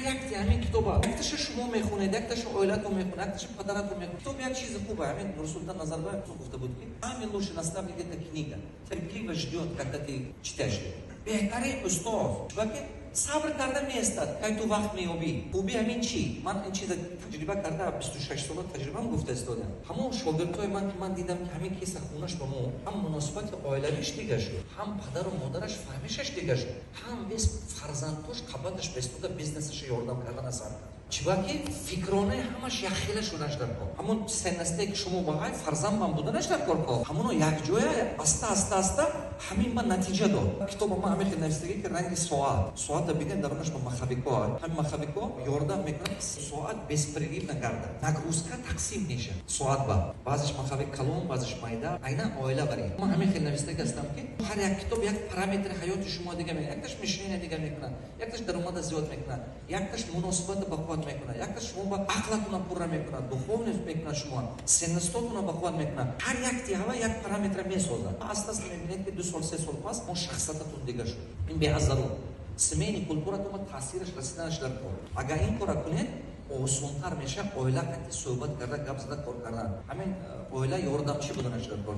Якти ҳамин китоба якташа шумо мехонед, якташа оилатон мехонед, якташа падаратон мехонед. Китоб як чизи хуба. Ҳамин Нурсултан Назарбаев гуфта буд, ки самый лучший наставник — это книга, терпеливо ждет, когда ты читаешь. Беҳтарин устоз, чунки сабр карда меистад, кай ту вақт меёбӣ. Хуби ҳамин чӣ? Ман ин чиза таҷриба карда, 26 сола таҷрибам гуфта истодам. Ҳамон шогирдҳои ман, ки ман дидам, ки ҳамин киса хонаш ба мо ҳам муносибати оилавиш дига шуд, ҳам падару модараш фаҳмишаш дига шуд, ҳам бес фарзандҳош қабаташ беистода бизнесаша ёрдам кардан асар кард. Чибаки фикронаи ҳамаш якхела шуданаш дар кор, ҳамон ценносте, ки шумо ба ҳай фарзандман буданаш дар кор, ко ҳамоно якҷоя аста аста аста ҳамин ба натиҷа дод. Китоба ман ҳамин хел навистагӣ, ки ранги соат, соата бинед, дарунаш ба маховикҳо, ҳамин маховикҳо ёрдам мекунад, соат беспрерывно гардад, нагрузка тақсим мешавад соат ба баъзеш маховик калон, баъзеш майда. Айнан оила барин ман ҳамин хел навистагӣ ҳастам, ки ҳар як китоб як параметри ҳаёти шумо дига мекунад. Якташ мышление дига мекунад, якташ даромада зиёд мекунад, якташ муносибата бақувват мекунад, якташ шумо ба ақлатона пурра мекунад, духовность мекунад, шумо ценностотона бақувват мекунад. Ҳар якти ҳава як параметра месозад. Аста аста мебинед, ки 2 сол, 3 сол пас он шахсиятатон дига шуд. Ин беҳад зарур, семейный культуратон таъсираш расиданаш дар кор. Агар ин кора кунед, осонтар мешавад оила қати суҳбат карда, гап зада, кор кардан. Ҳамин оила ёрдамчӣ буданаш дар кор.